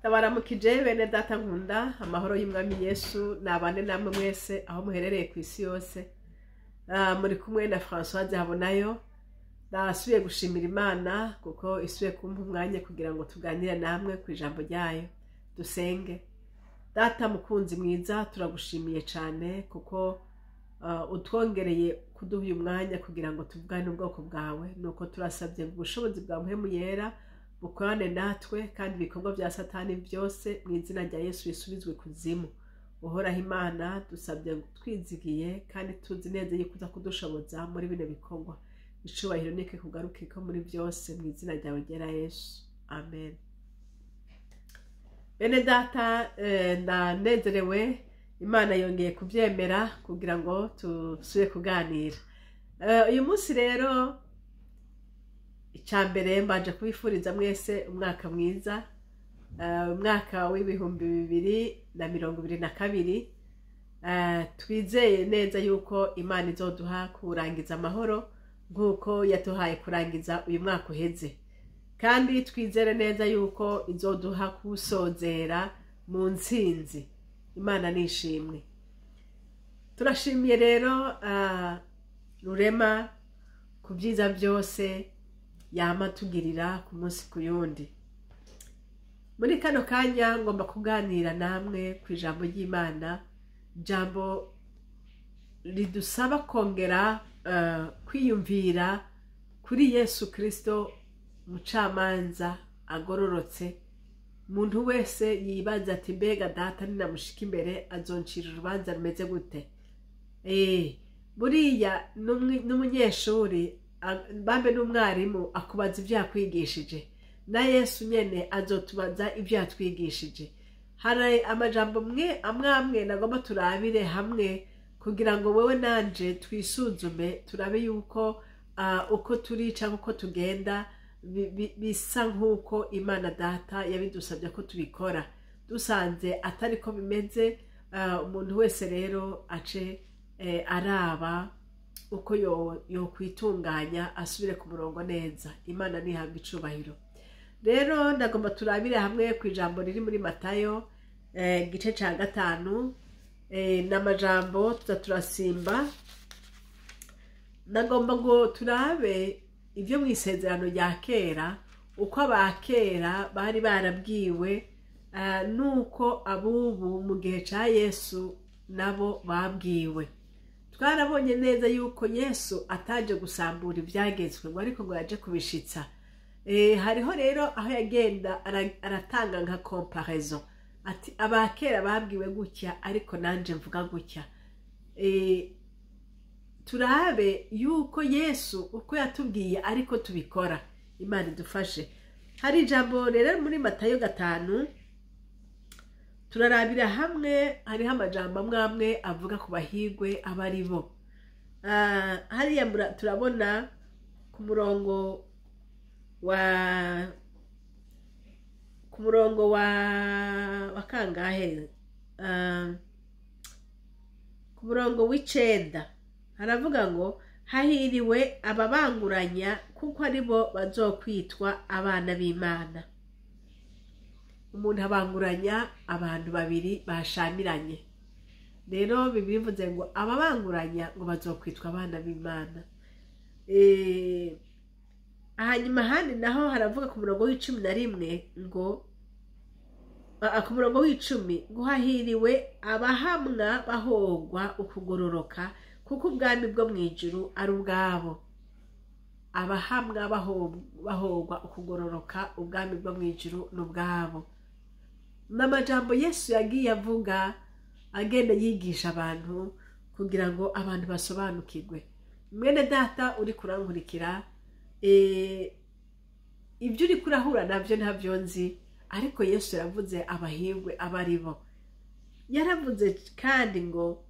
Ndabaramukije bene data nkunda, amahoro y'Umwami Yesu nabane namwe mwese aho muherereye ku isi yose. Muri kumwe na Françoise Habonayo. Ndasubiye gushimira Imana kuko isubiye kumpa umwanya kugira ngo tuganire namwe ku ijambo ryayo. Dusenge. Data mukunzi mwiza, turagushimiye cyane kuko utwongereye kuduha uyu mwanya kugira ngo tuvugane ubwoko bwawe. Nuko turasabye ubushobozi bwa Mpwemu Yera bukorane natwe, kandi ibikorwa bya Satani byose mu izina rya Yesu bisubizwe kuzimu. Uhoraho Imana, dusabye twizigiye kandi tuzi neza yuko uza kudushoboza muri bino bikorwa. Icubahiro nike kugaruke ko muri byose mu izina ryawe ryera Yesu, amen. Bene data, ndanezerewe, Imana yongeye kubyemera kugira ngo tusubire kuganira uyu munsi. Rero icya mbere, mbanje kubifuriza mwese umwaka mwiza, umwaka w'2022. Twizeye neza yuko Imana izoduha kurangiza amahoro nk'uko yaduhaye kurangiza uyu mwaka uheze, kandi twizere neza yuko izoduha kuwusozera mu ntsinzi. Imana nishimwe. Turashimiye rero Rurema ku byiza byose yama tugirira ku munsi ku yundi. Muri kano kanya ngomba kuganira namwe ku ijambo ry'Imana, ijambo ridusaba kongera kwiyumvira kuri Yesu Kirisito, umucamanza agororotse. Umuntu wese yibaza ati: "Mbega data ninamushika imbere azoncira urubanza rumeze gute?" Buriya n'umunyeshuri bambe n'umwarimu akubaza ibyo yakwigishije, na Yesu nyene azotubaza ibyo yatwigishije. Hari amajambo mwe amwe amwe nagomba turabire hamwe kugira ngo wewe nanje twisuzume, turabe yuko uko turi cyangwa uko tugenda bisa nk'uko Imana Data yabidusabye ko tubikora. Dusanze atari ko bimeze, umuntu wese rero ace araba uko yokwitunganya asubire ku murongo neza. Imana ntihabwe icubahiro. Rero ndagomba turabire hamwe ku ijambo riri muri Matayo, igice cya 5, n'amajambo tuza turasimba. Nagomba ngo turabe ibyo mu Isezerano rya Kera, uko abakera bari barabwiwe, nuko abubu mu gihe cya Yesu nabo babwiwe. Twarabonye neza yuko Yesu ataje gusambura ibyagezwe ngo, ariko ngo yaje kubishitsa. Hariho rero aho yagenda aratanga nka comparaison, ati: "Abakera babwiwe gutya, ariko nanje mvuga gutya." Turabe yuko Yesu uko yatubwiye ariko tubikora. Imana idufashe. Hari ijambo rero muri Matayo 5 turarabira hamwe. Hariho amajambo amwe amwe avuga ku bahigwe aba ari bo. Hariya turabona ku murongo wa kangahe? Ku murongo w'9 haravuga ngo: "Hahiriwe ababanguranya, kuko ari bo bazokwitwa abana b'Imana." Umuntu abanguranya abantu babiri bashamiranye. Rero bivuze ngo ababanguranya ngo bazokwitwa abana b'Imana. Hanyuma ahandi naho haravuga ku murongo w'11 ngo, ku murongo w'10 ngo: "Hahiriwe abahamwa bahogwa ukugororoka, kuko ubwami bwo mu ijuru ari ubwabo." Abahamwa bahogwa ukugororoka, ubwami bwo mu ijuru ni ubwabo. Ni amajambo Yesu yagiye avuga, agenda yigisha abantu kugira ngo abantu basobanukirwe. Mwene data uri kurankurikira, ibyo uri kurahura nabyo ntabyo nzi, ariko Yesu yaravuze abahirwe aba ari bo. Yaravuze kandi ngo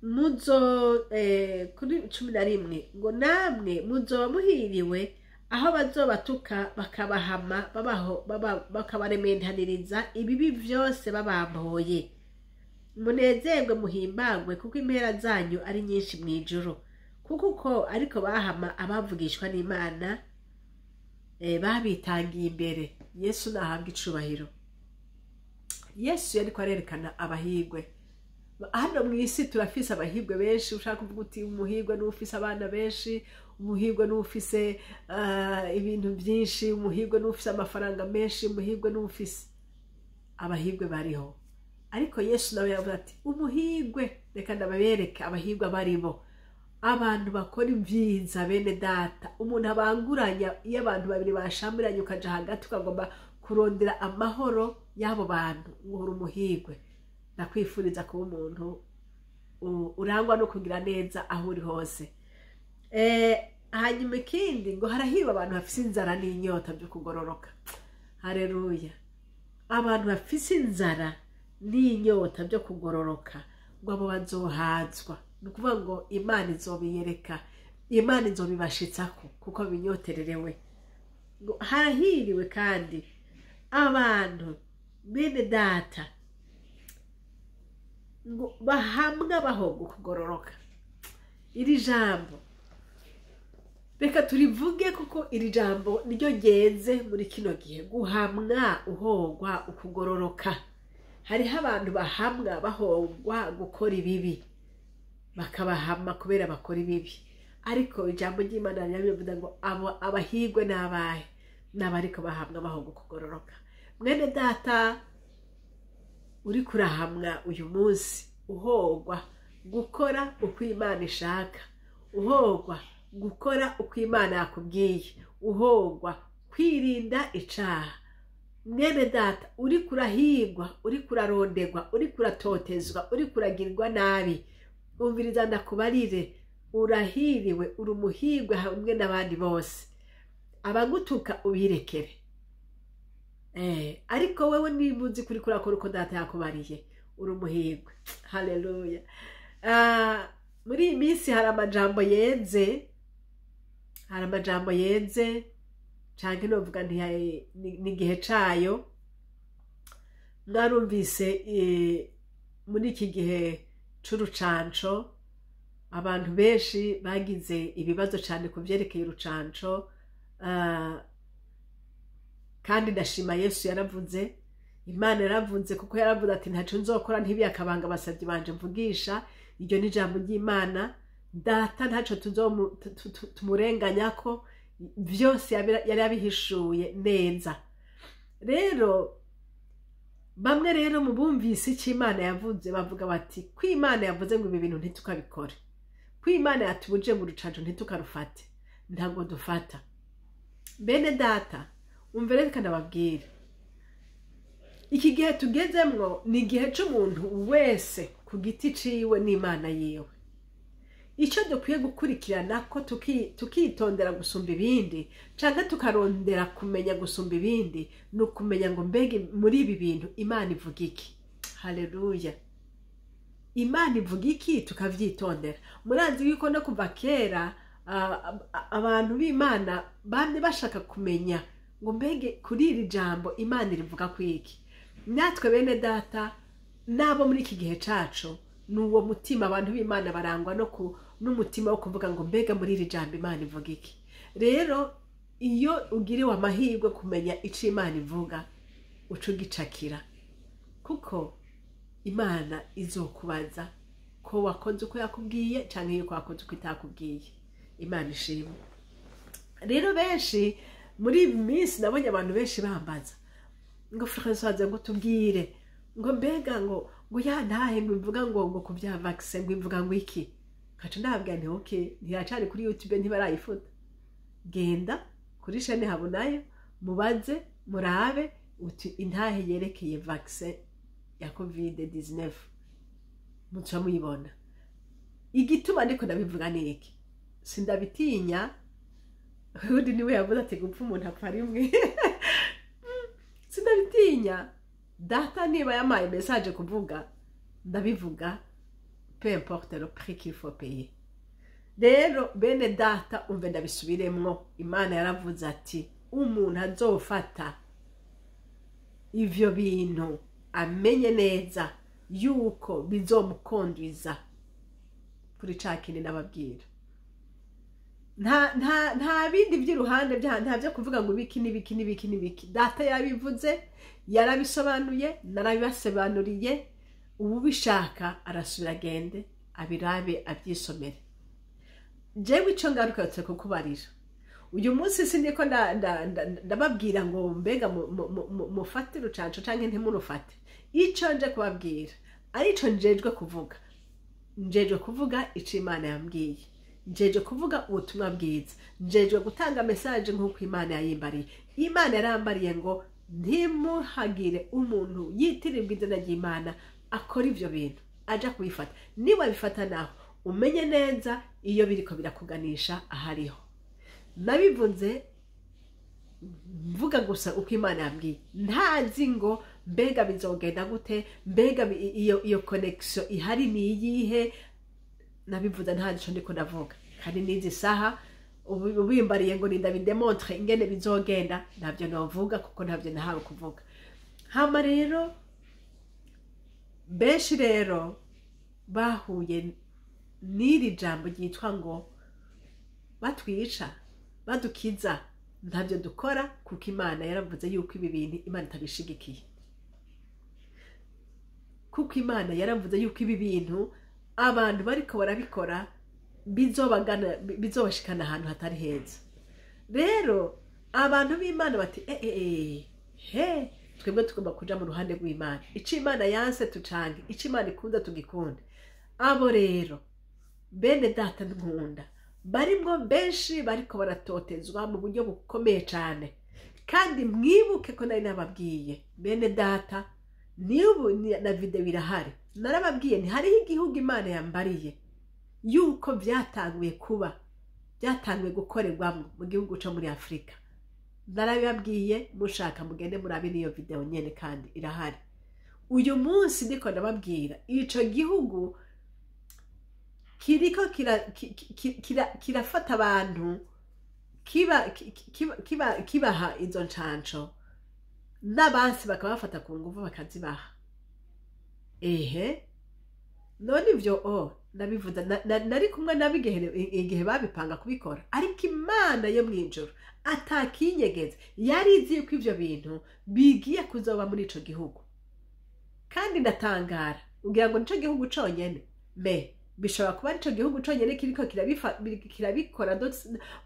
muzo, kuri 11 ngo: "Namwe muzoba muhiriwe aho bazobatuka, bakabahama, bakabarementaniriza ibibi byose babampoye. Munezerwe muhimbagwe, kuko impera zanyu ari nyinshi mu ijuru, kuko uko ariko bahama abavugishwa n'Imana babitangiye imbere." Yesu nahabwa icubahiro. Yesu yariko arerekana abahigwe. Hano mu isi turafise abahigwe benshi. Ushaka kuvuga uti umuhigwe n'ufise abana benshi, umuhigwe n'ufise ibintu byinshi, umuhigwe n'ufise amafaranga menshi, umuhigwe n'ufise, abahigwe bariho. Ariko Yesu nawe yavuze ati umuhigwe, reka ndababereke abahigwe baribo, abantu bakora ibyiza. Bene data, umuntu abanguranya, iyo abantu babiri bashamiranye ukaja hagati ukagomba kurondera amahoro y'abo bantu, uhora umuhigwe. Ndakwifuriza kuba umuntu urangwa no kugira neza aho uri hose. Hanyuma ikindi, ngo harahiba abantu bafise inzara n'inyota byo kugororoka. Hareruya! Abantu bafise inzara n'inyota byo kugororoka, ngo abo bazohazwa. Ni ukuvuga ngo Imana izobiyereka, Imana izobibashitsako kuko binyotererewe. Ngo harahiriwe kandi abantu, bene data, ngo bahamwa bahoga kugororoka. Iri jambo reka turivuge, kuko iri jambo niryo genze muri kino gihe: guhamwa uhogwa ukugororoka. Hariho abantu bahamwa bahogwa gukora ibibi, bakabahama kubera bakora ibibi. Ariko ijambo ry'Imana rirabivuga ngo abo abahigwe n'abahe? N'abariko bahamwa bahogwa kugororoka. Mwene data uri kurahamwa uyu munsi uhogwa gukora uko Imana ishaka, uhogwa gukora uko Imana yakubwiye, uhogwa kwirinda icaha, mwene data uri kurahigwa, uri kurarondegwa, uri kuratotezwa, uri kuragirwa nabi, umviriza ndakubarire: urahiriwe, uri umuhigwe hamwe n'abandi bose. Abagutuka ubirekere, ariko wewe niba uzi kuri kurakora uko data yakubariye, uri umuhigwe. Haleluya! Muri iyi minsi hari amajambo yenze, hari amajambo yenze, canke novuga ni igihe cayo. Mwarumvise muri iki gihe c'urucanco, abantu benshi bagize ibibazo cane ku vyerekeye urucanco. Kandi ndashima Yesu yaravuze, Imana yaravuze, kuko yaravuze ati ntaco nzokora ntibiye akabanga abasavyi banje mvugisha. Iryo ni ijambo ry'Imana. Data ntaco tumurenganyako, vyose yari yabihishuye neza. Rero bamwe rero mu bumvise icyo Imana yavuze bavuga bati ko Imana yavuze ngo ibi bintu ntitukabikore, ko Imana yatubuje ngo urucanco ntitukarufate, ntabwo dufata. Bene data, umve, reka ndababwira: iki gihe tugezemwo ni igihe c'umuntu wese ku giti ciwe n'Imana yiwe. Icyo dukwiye gukurikirana ko tukitondera gusumba ibindi, canke tukarondera kumenya gusumba ibindi, ni ukumenya ngo mbega muri ibi bintu Imana ivuga iki? Haleluya! Imana ivuga iki? Tukavyitondera. Murazi yuko no kuva kera abantu b'Imana bamye bashaka kumenya ngo mbege kuri iri jambo Imana irivuga ku iki? Natwe bene data n'abo muri iki gihe cacu, ni uwo mutima. Abantu b'Imana barangwa no ku n'umutima wo kuvuga ngo mbega muri iri jambo Imana ivuga iki? Rero iyo ugiriwe amahirwe kumenya ico Imana ivuga, uca ugicakira, kuko Imana izokubaza ko wakoze uko yakubwiye canke yuko wakoze uko itakubwiye. Imana ishimwe. Rero benshi muri iyi minsi nabonye abantu benshi bambaza ngo Françoise, ngo tubwire, ngo mbega ngo ya ntahe ngo ivuga ngo ku bya vaccin, ngo ivuga ngo iki? Nkaca ndababwira nti okay, ntiyacari kuri YouTube, ntibarayifuta, genda kuri chaîne Habonayo, mubaze, murabe uti intahe yerekeye vaccin ya COVID 19, muca muyibona. Igituma ndiko ndabivuga ni iki? Sindabitinya. Undi niwe yavuze ati gupfa umuntu apfa rimwe. Sindabitinya. Data niba yamaye message kuvuga, ndabivuga, peu importe le prix qu'il faut payer. Rero bene data, umve ndabisubiremwo: Imana yaravuze ati umuntu azofata ivyo bintu amenye neza yuko bizomukondwiza kuri ca kintu nababwira. Nta bindi by'iruhande, nta byo kuvuga ngo ibiki n'ibiki n'ibiki n'ibiki. Data yabivuze, yarabisobanuye, narabibasobanuriye. Ubishaka arasubira agende abirabe, abyisomere. Jewe icyo ngarutse kukubarira uyu munsi, sindiko ndababwira ngo mbega mufate urucanco canke ntimurufate. Ico nje kubabwira, arico njejwe kuvuga, njejwe kuvuga ico Imana yambwiye, njejwe kuvuga ubutumwa bwiza, njejwe gutanga message nk'uko Imana yayimbariye. Imana yarambariye ngo ntimuhagire umuntu yitirirwa izina ry'Imana akora ivyo bintu aja kubifata. Niba bifata naho, umenye neza iyo biriko birakuganisha ahariho. Nabivuze mvuga gusa uko Imana yambwiye, ntazi ngo mbega bizogenda gute, mbega iyo connection ihari ni iyihe. Nabivuze ntazi ico ndiko ndavuga, kandi n'izi saha ubimbariye ngo ninda bidemontre ingene bizogenda, ntabyo novuga kuko ntabyo nahawe kuvuga. Hama rero benshi rero bahuye n'iri jambo ryitwa ngo batwica badukiza, ntabyo dukora, kuko Imana yaravuze yuko ibi bintu Imana itabishigikiye, kuko Imana yaravuze yuko ibi bintu abantu bariko barabikora bizobagana, bizobashikana ahantu hatari heza. Rero abantu b'Imana bati: "Eh, eh, eh, he, twebwe tugomba kuja mu ruhande rw'Imana. Ico Imana yanse tucange, ico Imana ikunda tugikunde." Abo rero bene data nkunda barimwo benshi bariko baratotezwa mu buryo bukomeye cane. Kandi mwibuke ko nari nababwiye, bene data, niba na video irahari, narababwiye nti hariho igihugu Imana yambariye yuko byatanguye kuba, byatanguye gukorerwamo mu gihugu cyo muri Afurika. Narabibabwiye, mushaka mugende murabe n'iyo video nyene, kandi irahari. Uyu munsi ndiko ndababwira, ico gihugu kiriko kirafata abantu, kibaha izo ncanco, n'abansi bakabafata ku nguvu bakazibaha. Ehe, none ivyo o ndabivuza nari kumwe nabo igihe babipanga kubikora, ariko Imana yo mw'ijuru atakinyegeza yari izi yuko ivyo bintu bigiye kuzoba muri ico gihugu. Kandi ndatangara, ugira ngo nico gihugu conyene? Me bishobora kuba arico gihugu conyene kiriko kirabikora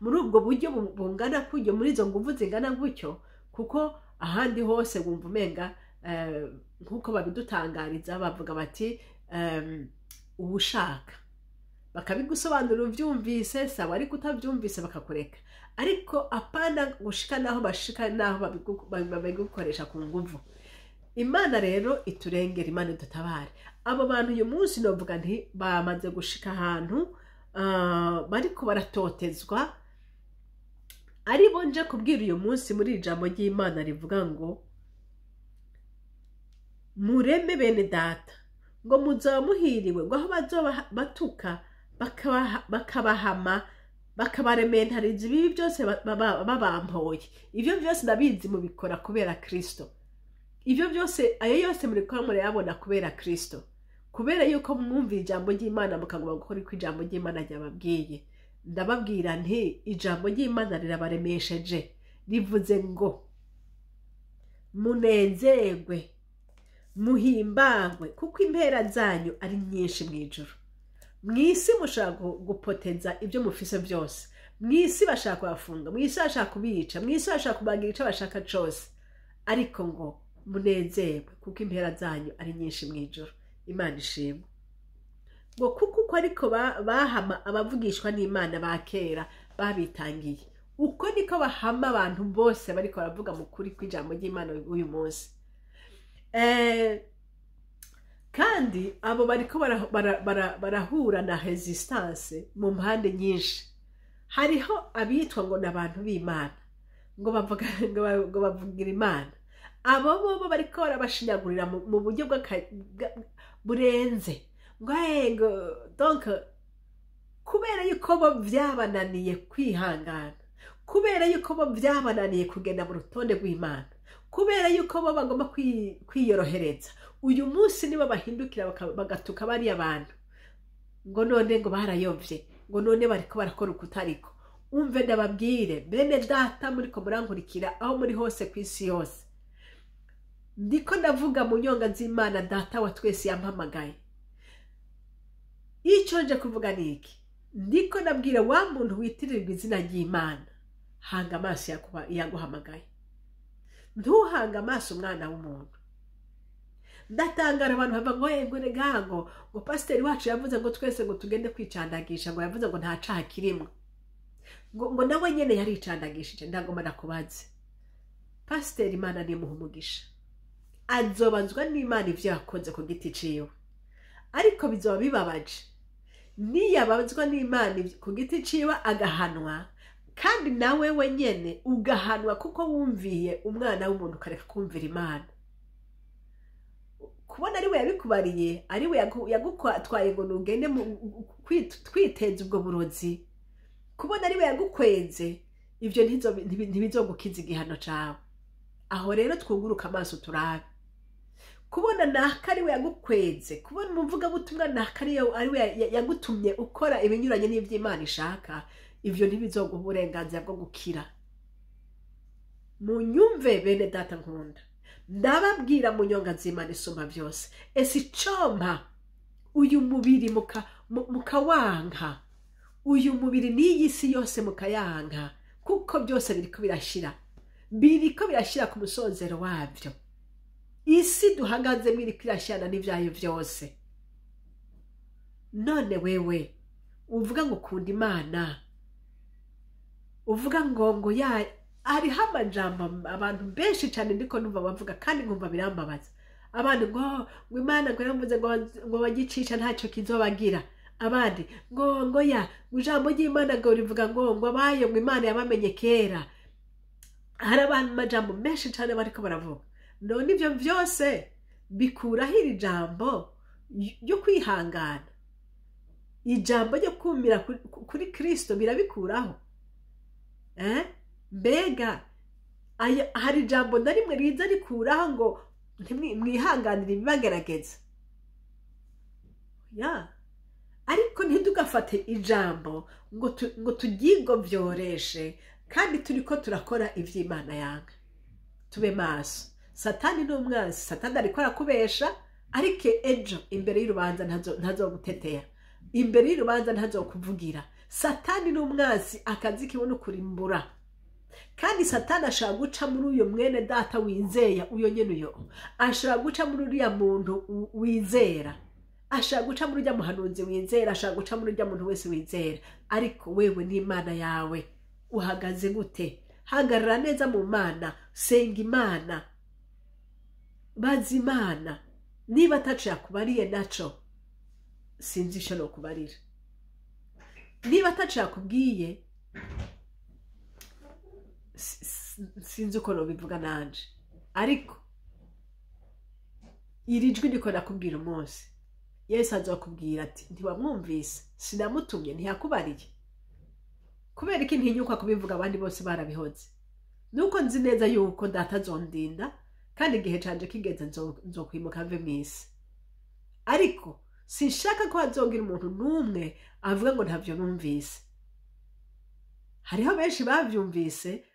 muri ubwo buryo bungana kuryo, muri izo nguvu zingana gutyo, kuko ahandi hose wumva umenga nk'uko babidutangariza, bavuga bati uwushaka bakabigusobanurira uvyumvise sawa, ariko utavyumvise bakakureka. Ariko apana gushika naho bashika naho babigukoresha ku nguvu. Imana rero iturengera, Imana idutabare. Abo bantu uyu munsi novuga nti bamaze gushika ahantu bariko baratotezwa, aribo nje kubwira uyu munsi muri iri jambo ry'Imana rivuga ngo: "Mureme bene data, ngo muzaba muhiriwe, ngo aho bazoba batuka bakabahama, bakabarementariza ibibi byose babampoye." Ibyo byose ndabizi mubikora kubera Kristo. Ibyo byose, ayo yose murikora murayabona kubera Kristo, kubera yuko mwumvira ijambo ry'Imana, mukagomba gukora uko ijambo ry'Imana ryababwiye. Ndababwira nti ijambo ry'Imana rirabaremesheje, rivuze ngo munezerwe, muhimbagwe, kuko impera zanyu ari nyinshi mu ijuru. Mu isi mushaka gupoteza ibyo mufise byose, mu isi bashaka kubafunga, mu isi bashaka kubica, mu isi bashaka kubagira icyo bashaka cyose, ariko ngo munezerwe kuko impera zanyu ari nyinshi mu ijuru. Imana ishimwe. Ngo kuko uko ariko bahama abavugishwa n'Imana ba kera babitangiye, uko niko bahama abantu bose bariko baravuga mu kuri kw'ijambo ry'Imana uyu munsi. Kandi abo bariko barahura na resistance mu mpande nyinshi. Hariho abitwa ngo ni abantu b'Imana, ngo bavuga ngo bavugira Imana. Abo bobo bariko barabashinyagurira mu buryo burenze, ngo ngo donc kubera yuko bo vyabananiye kwihangana, kubera yuko bo vyabananiye kugenda mu rutonde rw'Imana, kubera yuko bo bagomba kwiyorohereza, uyu munsi nibo bahindukira bagatuka bariya bantu ngo none ngo barayovye, ngo none bariko barakora ukutariko. Umve ndababwire bene data muriko murankurikira aho muri hose ku isi yose, ndiko ndavuga mu nyonga z'Imana Data wa twese yampamagaye. Icyo nje kuvuga ni iki? Ndiko nabwira wa muntu witirirwa izina ry'Imana, hanga amaso yaguhamagaye, ntuhanga amaso umwana w'umuntu. Ndatangara abantu bava ngo yego regango ngo pasiteri wacu yavuze ngo twese ngo tugende kwicandagisha, ngo yavuze ngo nta caha kirimo, ngo nawe nyene yaricandagishije. Ndagomba nakubaze, pasiteri Imana nimuha umugisha, azobazwa n'Imana ivyo yakoze ku giti ciwe, ariko bizoba bibabaje niyabazwa n'Imana ku giti ciwe agahanwa, kandi nawe wenyene ugahanwa kuko wumviye umwana w'umuntu ukareka kumvira Imana. Kubona ariwe yabikubariye, ariwe yagutwaye ngo nugende twiteze ubwo burozi, kubona ariwe yagukwenze, ivyo ntibizogukiza igihano cawe. Aho rero twuguruka amaso turabe. Kubona naka ariwe yagukwenze, kubona umuvugabutumwa naka ariwe yagutumye ukora ibinyuranye n'ivy'Imana ishaka, ivyo ntibizoguha uburenganzira bwo gukira. Munyumve bene data nkunda, ndababwira mu nyonga z'Imana isumba byose, ese icompa uyu mubiri mukawanka, uyu mubiri n'iyi si yose mukayanka, kuko byose biriko birashira, biriko birashira ku musozero wabyo. Isi duhagazemo iriko irashirana n'ivyayo vyose. None wewe uvuga ngo ukunda Imana, uvuga ngo ya hariho amajambo abantu benshi cyane ndiko numva bavuga kandi nkumva birambabaza. Abandi ngo Imana ngo yaravuze ngo bagicisha ntacyo kizobagira, abandi ngo ya ijambo ry'Imana ngo rivuga ngo abayo ngo Imana yabamenye kera. Hari abantu amajambo menshi cyane bariko baravuga. None ivyo vyose bikuraho iri jambo ryo kwihangana, ijambo ryo kumira kuri Kristo birabikuraho. Mbega hari ijambo na rimwe riza rikuraho ngo mwihanganire ibibagerageza? Ya, ariko ntidugafate ijambo ngo turyigobyoreshe kandi turiko turakora ivy'Imana yanga. Tube maso. Satani ni umwansi, Satani ariko arakubesha, ariko ejo imbere y'urubanza ntazogutetea, imbere y'urubanza ntazokuvugira. Satani ni umwansi, akazi kiwe no kurimbura. Kandi Satani ashaka guca muri uyo mwene data wizera, uyo nyene uyo ashaka guca muri uriya muntu wizera, ashaka guca muri urya muhanuzi wizera, ashaka guca muri urya muntu wese wizera. Ariko wewe n'Imana yawe uhagaze gute? Hagarara neza mu Mana, senga Imana, baza Imana. Niba ataco yakubariye naco sinzi ico nokubarira. Niba ataco yakubwiye sinzi uko nobivuga nanje, ariko iri jwi ndiko nakubwira umunsi, Yesu azokubwira ati ntiwamwumvise, sinamutumye, ntiyakubariye. Kubera iki ntinyuka kubivuga abandi bose barabihoze? Nuko nzi neza yuko data azondinda, kandi igihe canje kigeze nzokwimuka mve mw'isi. Ariko sinshaka ko hazogira umuntu n'umwe avuga ngo ntavyo numvise. Hariho benshi bavyumvise,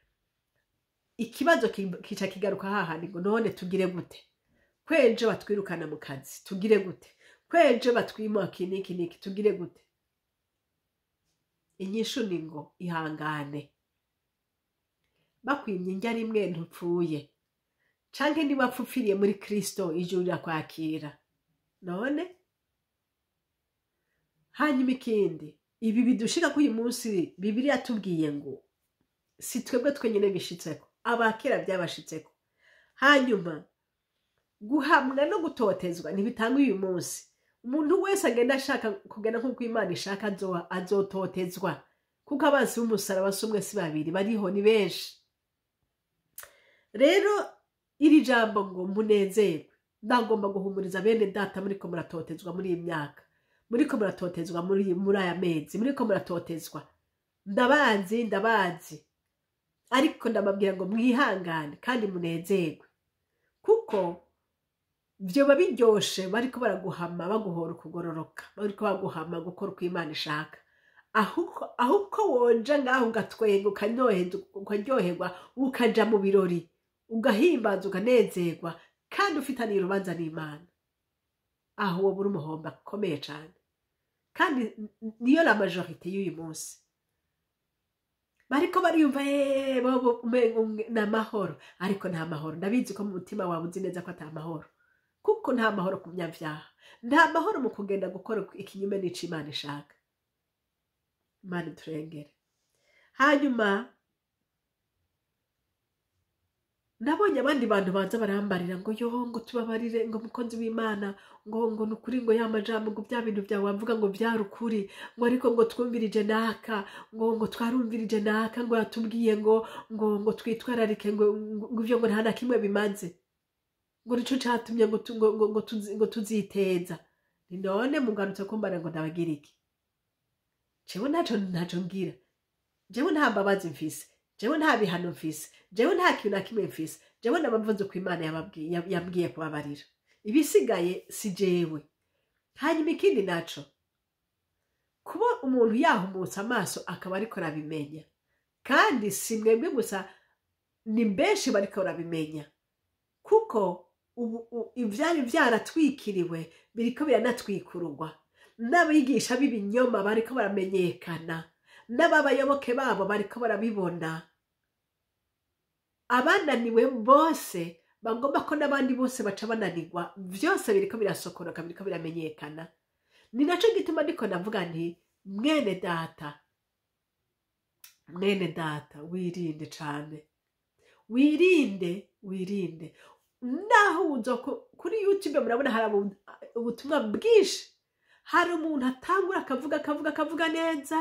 ikibazo kica kigaruka hahandi ngo none tugire gute? Kwejo batwirukana mu kazi, tugire gute? Kwejo batwima iki n'iki n'iki, tugire gute? Inyishu ni ngo ihangane. Bakwimye indya rimwe ntupfuye, canke niba wapfupfiriye muri Kristo ijuru rirakwakira. None hanyuma ikindi, ibi bidushika kuri uyu munsi, Bibiliya yatubwiye ngo si twebwe twenyene bishitseko, abakera byabashitseko. Hanyuma guhamwa no gutotezwa ntibitangwa uyu munsi. Umuntu wese agenda ashaka kugenda nk'uko Imana ishaka azototezwa, kuko abansi b'umusaraba si umwe si babiri, bariho ni benshi. Rero iri jambo ngo munezerwe, ndagomba guhumuriza bene data muriko muratotezwa muri iyi myaka, muriko muratotezwa muri aya mezi, muriko muratotezwa. Ndabazi, ariko ndababwira ngo mwihangane kandi munezerwe, kuko vyoba biryoshe bariko baraguhama baguhora ukugororoka, bariko baguhama gukora uko Imana ishaka. Aho uko woja ngaho ugatwenga, ukaryoherwa, ukaja mu birori, ugahimbaza, ukanezerwa, kandi ufitaniye urubanza n'Imana, aho woba uri umuhombo akomeye cane. Kandi niyo la majorité y'uyu munsi bariko bariyumva bobo umengo ni amahoro, ariko nta mahoro. Ndabizi ko mu mutima wawe uzi neza ko ata mahoro, kuko nta mahoro ku munyabyaha, nta mahoro mu kugenda gukora ikinyume n'ico Imana ishaka. Imana iturengere. Hanyuma nabonye abandi bantu baza barambarira ngo: "Yo, ngo tubabarire, ngo mukozi w'Imana, ngo ni ukuri, ngo ya majambo, ngo bya bintu byawe wavuga ngo byari ukuri, ngo ariko ngo twumvirije naka, ngo twarumvirije naka, ngo yatubwiye ngo twitwararike, ngo ivyo ngo nta na kimwe bimaze, ngo nico catumye ngo tu- ngo ngo ngo tuzi- ngo tuziteza." Ni none mugarutse kumbara ngo ndabagira iki? Jewe ntaco ngira, jewe nta mbabazi mfise, jewe nta bihano mfise, jewe nta kintu na kimwe mfise. Jewe nabavuze ko Imana yabwiye kubabarira, ibisigaye si jewe. Hanyuma ikindi naco, kuba umuntu yahumutse amaso akaba ariko arabimenya, kandi si mwebwe gusa, ni benshi bariko barabimenya, kuko ubu ivyari vyaratwikiriwe biriko biranatwikururwa, n'abigisha b'ibinyoma bariko baramenyekana, n'ababayoboke babo bariko barabibona. Abananiwe bose bagomba ko n'abandi bose baca bananirwa, vyose biriko birasokoroka, biriko biramenyekana. Ni naco gituma ndiko ndavuga nti: mwene data, mwene data, wirinde cane, wirinde, wirinde. Naho uza kuri YouTube, murabona hari ubutumwa bwinshi. Hari umuntu atangura akavuga, akavuga, akavuga neza,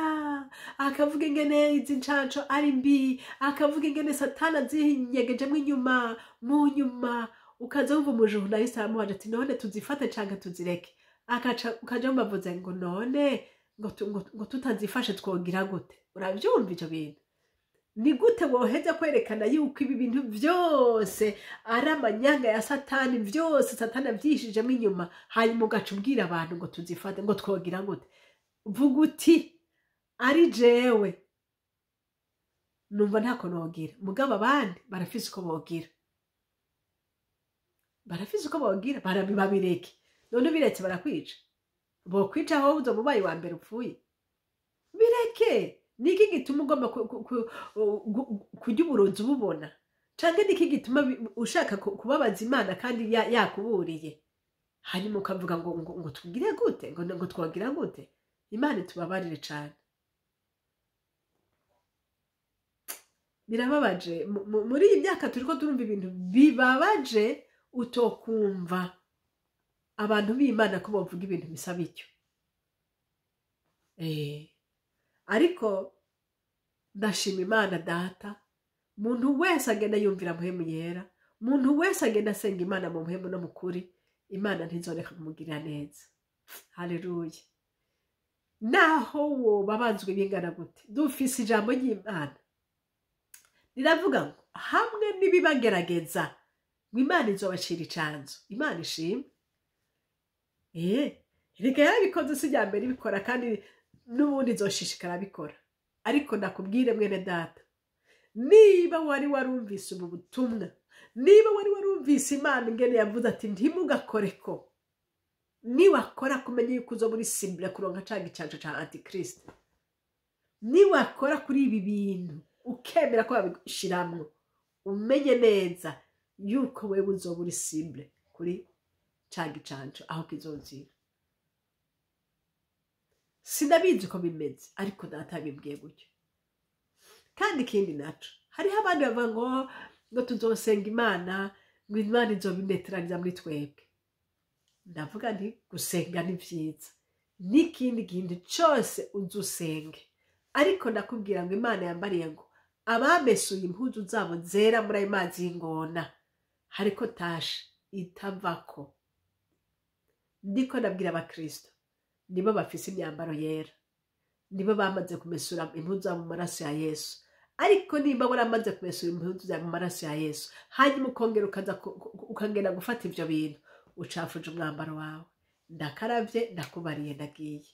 akavuga ingene izi ncanco ari mbi, akavuga ingene Satani azinyegejemwo inyuma. Mu nyuma ukaza wumva umujournaliste aramubaje ati: "None tuzifate canke tuzireke?" Akaca ukaja wumva avuze ngo: "None ngo tutazifashe twogira gute?" Uravyumva ivyo bintu? Ni gute woheza kwerekana yuko ibi bintu byose ari amanyanga ya Satani, byose Satani abyishijemo inyuma, hanyuma ugaca ubwira abantu ngo tuzifate, ngo twogira gute? Vuga uti: "Ari jewe numva ntako nogira, mugabo abandi barafise uko bogira, barafise uko bogira, babireke." None ubiretse barakwica? Bokwica aho uzoba ubaye wa mbere upfuye. Bireke. Niki gituma ugomba kurya uburozi ububona? Canke niki gituma ushaka kubabaza Imana kandi yakuburiye, hanyuma ukavuga ngo tugire gute, ngo twogira gute? Imana itubabarire cane. Birababaje. Muri iyi myaka turiko turumva ibintu bibabaje, utokumva abantu b'Imana ko bovuga ibintu bisa bityo. Ariko ndashima Imana Data, muntu wese agenda yumvira Mpwemu Yera, muntu wese agenda asenga Imana mu mpwemu no mu kuri, Imana ntizoreka kumugirira neza. Haleluya! Naho wobabazwa bingana gute, dufise ijambo ry'Imana riravuga ngo hamwe n'ibibagerageza, ngo Imana izobacira icanzu. Imana ishimwe. Reka yarabikoze, si irya mbere ibikora, kandi n'ubundi izoshishikara bikora. Ariko ndakubwire mwene data, niba wari warumvise ubu butumwa, niba wari warumvise Imana ingene yavuze ati: "Ntimugakoreko," niwakora kumenya yuko uzoba uri cible kuronka ca gicanco ca antikristo. Niwakora kuri ibi bintu ukemera ko babishiramwo, umenye neza yuko wewe uzoba uri cible kuri ca gicanco aho kizozira. Sinabizi uko bimeze, ariko Data yabimbwiye gutyo. Kandi ikindi naco, hariho abandi bavuga ngo tuzosenga Imana, ngo Imana izobineteraniza muri twebwe. Ndavuga nti: gusenga ni vyiza, n'ikindi kintu cose uze usenge, ariko ndakubwira ngo Imana yambariye ngo abamesuye impuzu zabo zera muri ayo mazi y'ingona hariko tache itavako. Ndiko ndabwira abakristo, nibo bafise imyambaro yera, nibo bamaze kumesura impuzu zabo mu maraso ya Yesu. Ariko nimba waramaze kumesura impuzu zawe mu maraso ya Yesu, hanyuma ukongera ukaza ukagenda gufata ivyo bintu, ucafuje umwambaro wawe. Ndakaravye, ndakubariye, ndagiye.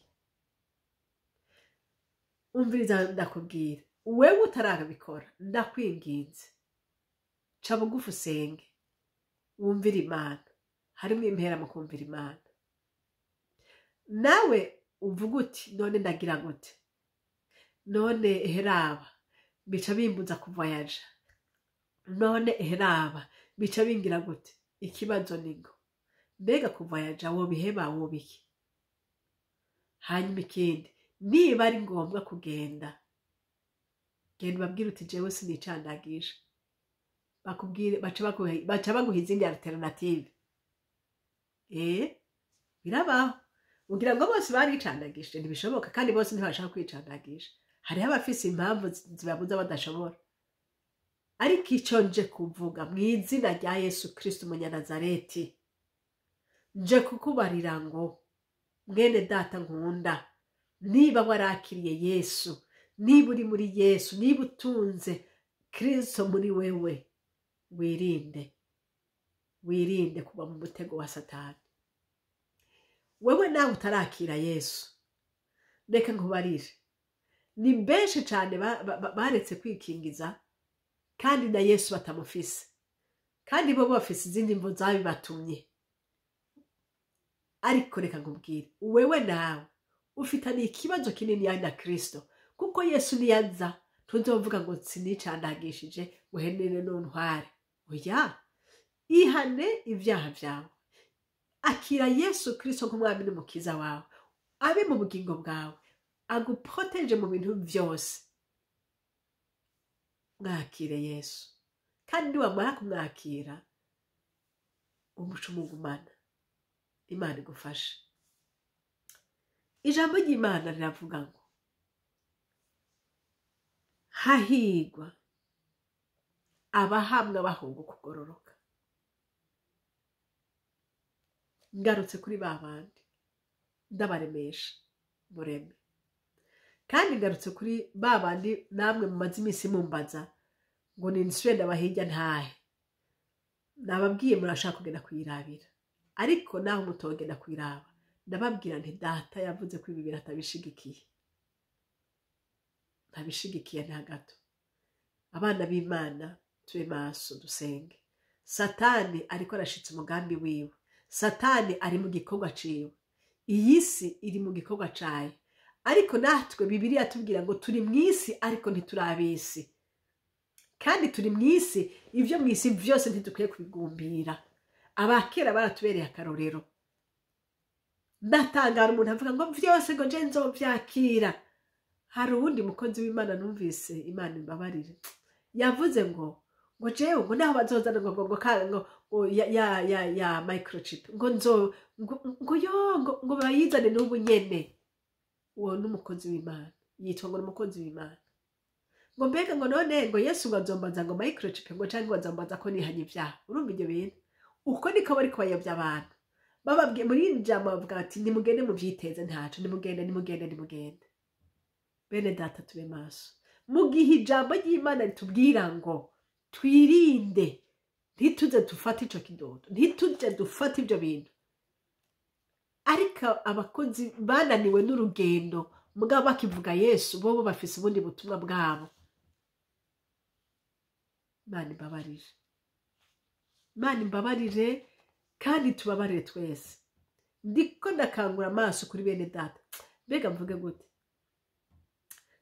Umviriza, ndakubwira, wewe utarabikora, ndakwinginze, ca bugufi, usenge, wumvire Imana. Harimo impera mu kumvira Imana. Nawe uvuga uti: "None ndagira gute? None eheraba bica bimbuza kuvoyaja, none eheraba bica bingira gute?" Ikibazo ni ngo: mbega kuvoyaja wobiheba, wobiki? Hanyuma ikindi, niba ari ngombwa kugenda, genda ubabwire uti: "Jewe sinicandagisha." Bakubwire, baca baguha izindi alternative. Birabaho. Ugira ngo bose baricandagishije? Ntibishoboka, kandi bose ntibashaka kwicandagisha. Hariho abafise impamvu zibabuza, badashobora. Ariko ico nje kuvuga mu izina rya Yesu Kristo umunyanazareti, nje kukubarira ngo: mwene data nkunda, niba warakiriye Yesu, niba uri muri Yesu, niba utunze Kristo muri wewe, wirinde, wirinde kuba mu mutego wa Satani. Wewe nawe utarakira Yesu, reka nkubarire, ni benshi cyane baretse kwikingiza kandi na Yesu batamufise, kandi bo bafise izindi mvo zabibatumye. Ariko reka nkubwire, wewe nawe ufitaniye ikibazo kinini na Kristo, kuko Yesu niyaza tuzovuga ngo sinicandagishije, uhenere n'untware. Oya, ihane ibyaha byawe, akira Yesu Kristo nk'umwami n'umukiza wawe, abe mu bugingo bwawe, aguproteje mu bintu byose. Mwakire Yesu, kandi niwamara kumwakira, umuco umugumana. Imana igufashe. Ijambo ry'Imana riravuga ngo: "Hahigwa abahamwa bahunga ukugororoka." Ngarutse kuri ba bandi, ndabaremesha, mureme. Kandi ngarutse kuri ba bandi namwe mumaze iminsi mumbaza ngo ni nsubire ndabahirya ntahe. Nababwiye, murashaka kugenda kuyirabira, ariko naho mutogenda kuyiraba, ndababwira nti: Data yavuze ko ibi bintu atabishigikiye, ntabishigikiye nta gato. Abana b'Imana, tube maso, dusenge. Satani ariko arashitse umugambi wiwe, Satani ari mu gikorwa ciwe, iyi si iri mu gikorwa cayo. Ariko natwe Bibiliya tubwira ngo turi mu isi ariko ntituri ab'isi, kandi turi mu isi, ibyo mu isi byose ntidukwiye kubigumbira. Abakera baratubereye akarorero. Ndatangara umuntu avuga ngo byose ngo nje nzobyakira. Hari uwundi mukozi w'Imana numvise, Imana imbabarire, yavuze ngo jewe ngo naho bazozana ngo ya microchip, ngo nzo ngo yo ngo bayizane n'ubu nyene. Uwo n'umukozi w'Imana, yitwa ngo ni umukozi w'Imana. Ngo mbega ngo none ngo Yesu ngo azombaza ngo microchip, ngo canke ngo azombaza ko nihanye ibyaha? Urumva ibyo bintu uko niko bariko bayobya abantu. Bababwiye muri iri jambo, bavuga bati: "Nimugende muvyiteze, ntaco, nimugende, nimugende, nimugende." Bene data, tube maso mu gihe ijambo ry'Imana ritubwira ngo twirinde, ntituze dufate ico kidodo, ntituze dufate ibyo bintu. Ariko abakozi bananiwe n'urugendo, mugabo bakivuga Yesu, bobo bafise ubundi butumwa bwabo. Imana imbabarire, Imana imbabarire, kandi tubabarire twese. Ndiko ndakangura amaso kuri bene data. Mbega mvuge gute?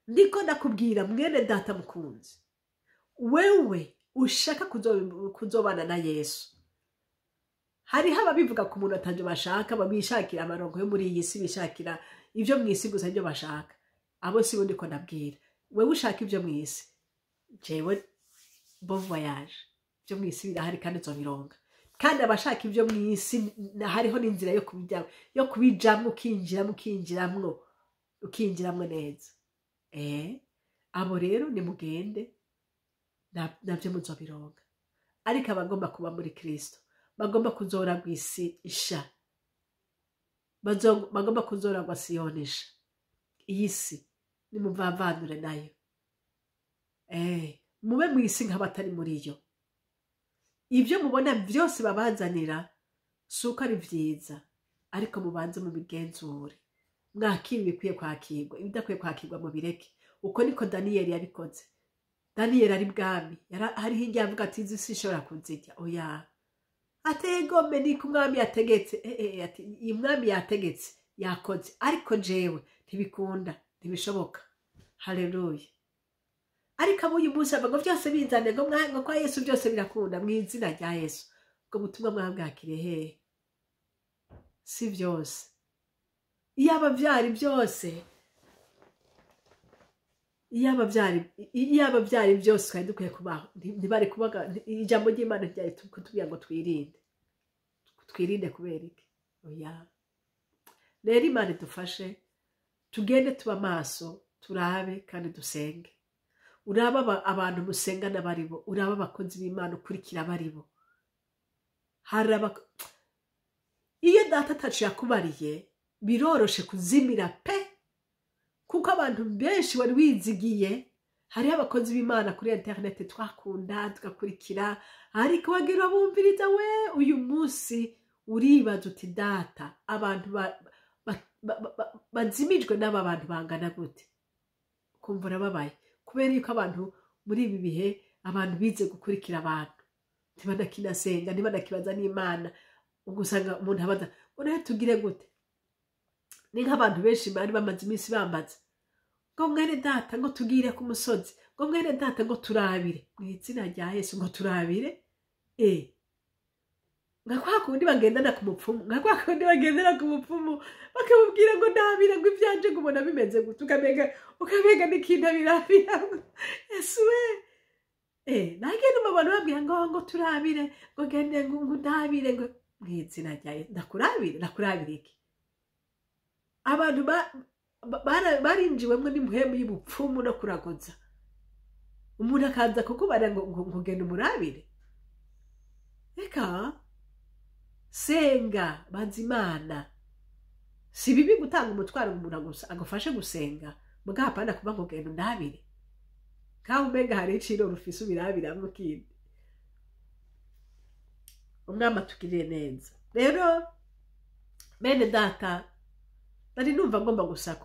Ndiko ndakubwira, mwene data mukunzi, wewe ushaka kuzobana na Yesu. Hariho ababivuga ku muntu atavyo bashaka, bishakira amarongo yo muri iyi si, bishakira ibyo mu isi gusa, ibyo bashaka. Abo si bo ndiko ndabwira. Wewe ushaka ibyo mu isi, jewe bon voyage, ibyo mu isi birahari kandi uzobironka. Kandi abashaka ibyo mu isi, hariho n'inzira yo kubijamwo, yo kubijamwo, ukinjiramwo, ukinjiramwo, ukinjiramwo neza. Abo rero nimugende, navyo muzobironka. Ariko abagomba kuba muri Kristo, bagomba kuzoragwa isi isha, bagomba kuzoragwa Siyoni isha, iyi si nimuvavanure nayo. Mube mu isi nk'abatari muri yo. Ibyo mubona byose babazanira si uko ari byiza, ariko mubanze mubigenzure, mwakire ibikwiye kwakirwa, ibidakwiye kwakirwa mubireke. Uko niko Daniyeli yabikoze. Daniyeli ari bwami, hariho igihe avuga ati izi sinshobora kuzirya. Oya, ategome niko umwami yategetse. Ati iyi mwami yategetse yakoze, ariko jewe ntibikunda, ntibishoboka. Haleluya. Ariko abo uyu munsi ngo byose bizane, ngo kwa Yesu byose birakunda, mu izina rya Yesu. Ubwo butumwa mwabwakiriye hehe? Si byose. Iyaba byari byose, iyaba byari byose twari dukwiye kubaho, ntibari kubaga. Ijambo ry'Imana ryari kutubwira ngo twirinde. Twirinde kubera iki? Oya. Rero Imana idufashe, tugende tuba maso, turabe kandi dusenge. Uraba abantu musengana baribo, uraba abakozi b'Imana ukurikira baribo. Iyo data atacu yakubariye, biroroshe kuzimira pe, kuko abantu benshi wari wizigiye. Hariho abakozi b'Imana kuri interineti twakunda tugakurikira, ariko wagira bumviriza we uyu munsi uribaza uti data, abantu bazimijwe n'aba bantu bangana gute? Kumva urababaye kubera yuko abantu muri ibi bihe, abantu bize gukurikira abantu, ntibanakisenga, ntibanakibaza n'Imana. Ubwo usanga umuntu abaza ngo nawe tugire gute? Ni nk'abantu benshi bari bamaze iminsi bambaza ngo mwene data, ngo tugire ku musozi, ngo mwene data, ngo turabire mu izina rya Yesu, ngo turabire nka kwa kundi bagendana ku mupfumu, nka kwa kundi bagendana ku mupfumu bakamubwira ngo ndabira, ngo ibyanje ngo ubona bimeze gute, ukamenga n'ikintu abirabira. Yesu we! Nagenda mu bantu babwira ngo turabire, ngo gende, ngo ndabire, ngo mu izina rya Yesu ndakurabire. Ndakurabire iki? Abantu barinjiwemwo n'impwemu y'ubupfumu no kuraguza. Umuntu akaza kukubara ngo genda umurabire. Reka, senga, baza Imana. Si bibi gutanga umutwaro umuntu agufashe gusenga, mugabo apana kuba ngo genda undabire, nkaho umenga hari iciro rufise ubirabiramwo kindi. Umwami atugirire neza. Rero bene data, nari numva ngomba gusa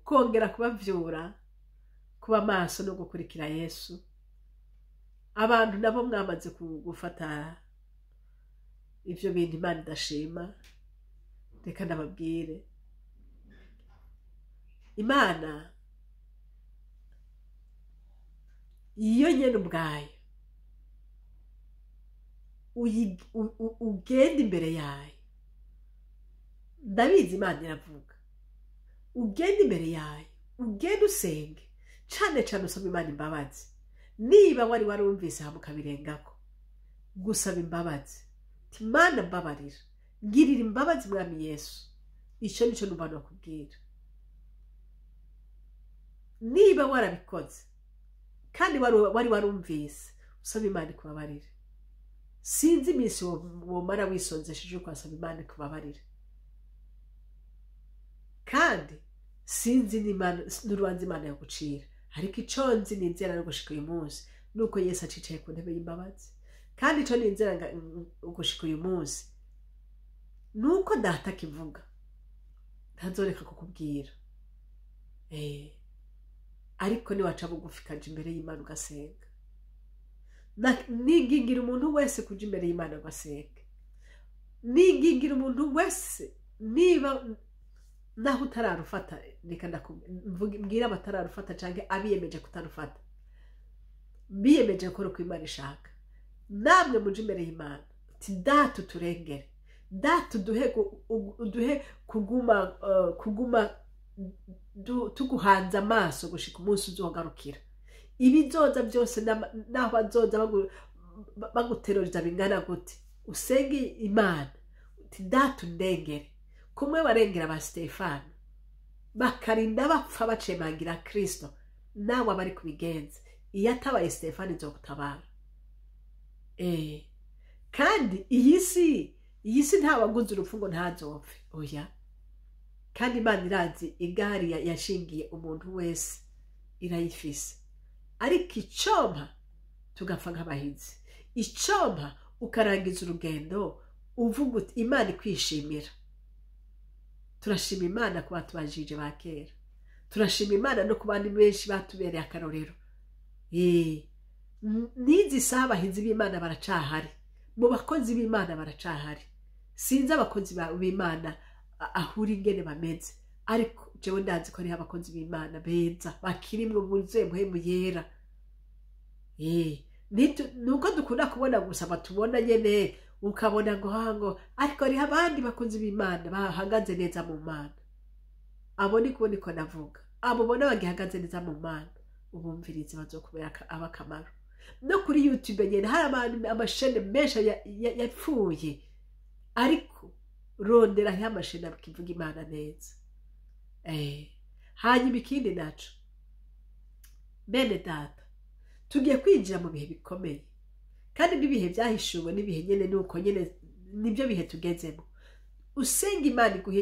kongera kubavyura kuba maso no gukurikira Yesu. Abantu nabo mwamaze gufata ivyo bintu Imana idashima, reka ndababwire, Imana iyo nyene ubwayo ugenda imbere yayo, ndabizi Imana iravuga, ugenda imbere yayo, ugenda usenge cane cane, usaba Imana imbabazi niba wari warumvise hama ukabirengako. Gusaba imbabazi, ti Mana mbabarira, ngirira imbabazi mwami Yesu. Ico nico numva nokubwira. Niba warabikoze kandi wari warumvise, usaba Imana ikubabarire. Sinzi iminsi womara wisonzesheje ukwasaba Imana ikubabarire, kandi sinzi n'urubanza Imana yogucira, ariko ico nzi nizera no gushika uyu munsi nuko Yesu acicaye ku ntebe y'imbabazi. Kandi ico nizera gushika uyu munsi nuko data akivuga, ntazoreka kukubwira. Ariko niwaca bugufi ukaja imbere y'Imana ugasenga, ningingira umuntu wese kuja imbere y'Imana ugasenga. Ningingira umuntu wese, niba naho utararufata, reka mbwire abatararufata canke abiyemeje kutarufata, biyemeje gukora uko Imana ishaka, namwe muje imbere y'Imana uti data uturengere, data uduhe kuguma tuguhanze amaso gushika umunsi uzogarukira. Ibizoza byose, naho bazoza baguteroriza bingana gute, usenge Imana uti data undengere kumwe barengera ba Stefano bakarinda bapfa bacemangira Kristo, nawe abari kubigenza. Iyo atabaye Stefano izogutabara. Kandi iyi si ntawaguze urupfu ngo ntazopfe, oya. Kandi Imana irazi igari yashingiye umuntu wese, irayifise. Ariko icompa tugapfa nk'abahinzi, icompa ukarangiza urugendo uvuga uti Imana ikwishimira. Turashima Imana kuba tubajije ba kera, Turashima Imana no ku bandi benshi batubereye akarorero. N'izi saha abahinzi b'Imana baracahari, mu bakozi b'Imana baracahari. Sinzi abakozi b'Imana ahuri ingene bameze, ariko jewe ndazi ko hariho abakozi b'Imana beza bakirimwo buzuye Mpwemu Yera. Nuko dukunda kubona gusa batubona nyene, ukabona ngo hango, ariko hariho abandi bakozi b'Imana bahagaze neza mu Mana. Abo ni kubona iko navuga, abo ubona bagihagaze neza mu Mana, ubumvirize, bazokubera abakamaro. No kuri YouTube nyene hari abantu, amashene menshi yapfuye, ariko rondera hariho amashene akivuga Imana neza. Hanyuma ikindi naco, bene data, tugiye kwinjira mu bihe bikomeye, kandi n'ibihe byahishuwe n'ibihe nyene nuko nyene nibyo bihe tugezemo. Usenga Imana iguhe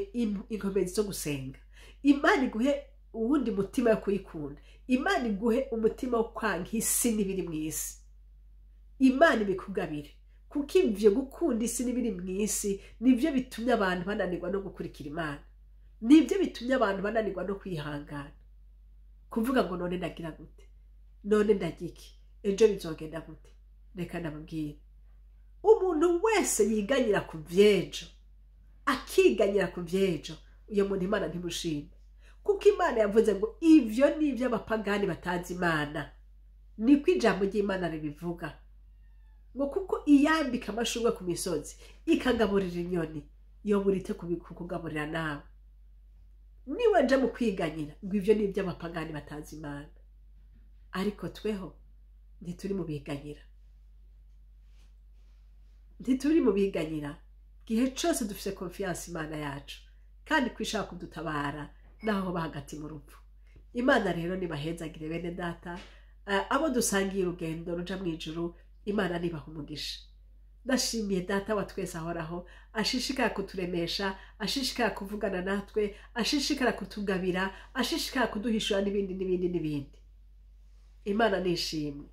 inkomezi zo gusenga, Imana iguhe uwundi mutima wo kuyikunda, Imana iguhe umutima wo kwanga isi n'ibiri mu isi. Imana ibikugabire, kuko ivyo gukunda isi n'ibiri mu isi nivyo bitumye abantu bananirwa no gukurikira Imana, nivyo bitumye abantu bananirwa no kwihangana, kuvuga ngo none ndagira gute, none ndagiki, ejo bizogenda gute. Reka ndababwire, umuntu wese yiganyira ku vyejo, akiganyira ku vyejo, uyo muntu Imana ntimushima, kuko Imana yavuze ngo ivyo ni ivy'abapagani batazi Imana. Niko ijambo ry'Imana ribivuga, ngo kuko iyambika amashurwe ku misozi, ikagaburira inyoni, yobura ite kukugaburira nawe? Niba nje mu kwiganyira ngo ivyo ni ivy'abapagani batazi Imana, ariko tweho ntituri mu biganyira, ntituri mu biganyira. Gihe cose dufise confiance Imana yacu, kandi ko ishaka kudutabara naho hoba hagati mu rupfu. Imana rero nibahezagire bene data, abo dusangiye urugendo ruja mw'ijuru, Imana nibaha umugisha. Ndashimiye Data wa twese ahoraho, ashishikara kuturemesha, ashishikara kuvugana natwe, ashishikara kutugabira, ashishikara kuduhishura n'ibindi n'ibindi n'ibindi. Imana nishimwe,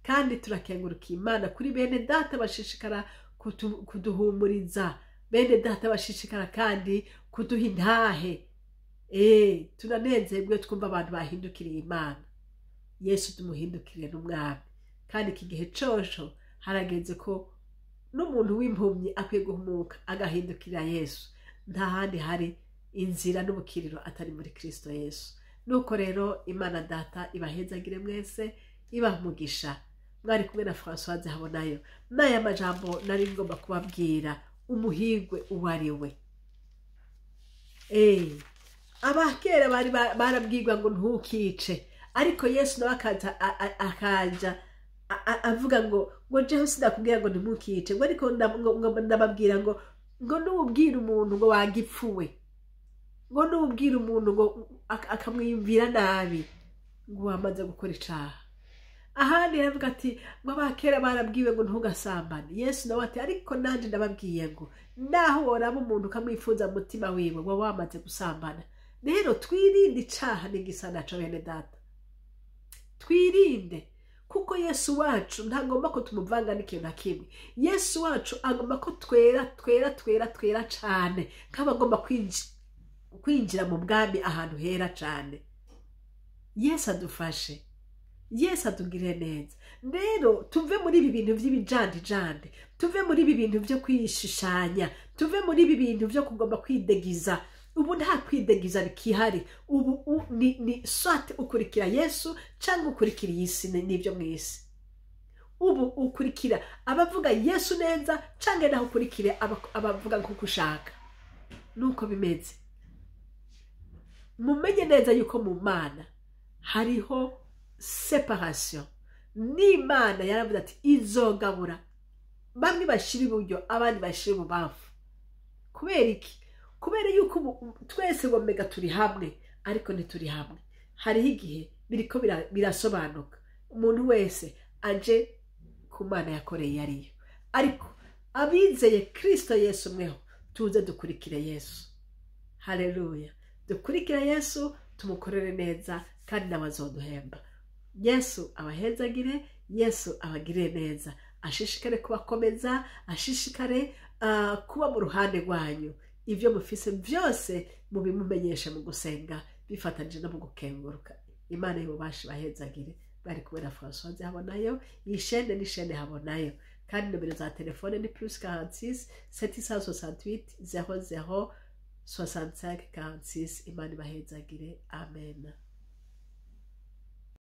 kandi turakenguruka Imana kuri bene data bashishikara kuduhumuriza, bene data bashishikara kandi kuduha intahe. Turanezerwe twumva abantu bahindukiriye Imana. Yesu tumuhindukiriye n'umwami, kandi iki gihe coco harageze ko n'umuntu w'impumyi akwiye guhumuka agahindukirira Yesu. Nta handi hari inzira n'ubukiriro atari muri Kristo Yesu. Nuko rero Imana Data ibahezagire mwese, ibaha umugisha. Mwari kumwe na Françoise Habonayo. N'aya majambo nari ngomba kubabwira, umuhigwe uwo ari we. Abakera bari barabwirwa ngo ntukice, ariko Yesu nawe akaja avuga ngo jeho sinakubwira ngo ntimukice, ngo ariko ndababwira ngo nubwira umuntu ngo wagipfuwe, ngo nubwira umuntu ngo akamwiyumvira nabi, ngo wamaze gukora icaha. Ahandi yaravuga ati ngo abakera barabwiwe ngo ntugasambane. Yesu nawe ati ariko nanje ndababwiye ngo naho woraba umuntu ukamwifuza mu mutima wiwe, ngo wamaze gusambana. Rero twirinde icaha n'igisa naco bene data, twirinde, kuko Yesu wacu ntagomba ko tumuvanga n'ikintu na kimwe. Yesu wacu agomba ko twera twera twera twera cane, nk'abagomba kwinjira mu bwami ahantu hera cane. Yesu adufashe, Yesu atugirire neza. Rero tuve muri ibi bintu vy'ibijandijande, tuve muri ibi bintu vyo kwishishanya, tuve muri ibi bintu vyo kugomba kwidegiza. Ubu nta kwidegiza bikihari. Ubu ni swate ukurikira Yesu cyangwa ukurikira iyi si n'ibyo mu isi. Ubu ukurikira abavuga Yesu neza cyangwa naho ukurikire abavuga nk'uko ushaka. Nuko bimeze. Mumenye neza yuko mu Mana hariho separation. N'Imana yaravuze ati izogabura bamwe bashira iburyo abandi bashira ibubamfu. Kubera iki? Kubera yuko twese womega turi hamwe, ariko ntituri hamwe. Hariho igihe biriko birasobanuka, umuntu wese aje ku Mana yakoreye ariyo. Ariko abizeye Kristo Yesu mweho, tuze dukurikire Yesu. Haleluya, dukurikire Yesu, tumukorere neza, kandi nawe azoduhemba. Yesu abahezagire, Yesu abagirire neza, ashishikare kubakomeza, ashishikare kuba mu ruhande rwanyu. Ibyo mufise byose mubimumenyeshe mu gusenga, Bifatanije no mu gukenguruka. Imana y'ububasha ibahezagire. Bari kumwe na Françoise Habonayo. Iyi shene ni shene Habonayo, kandi nomero za telefone ni +46 768 00 65 46. Imana ibahezagire. Amen.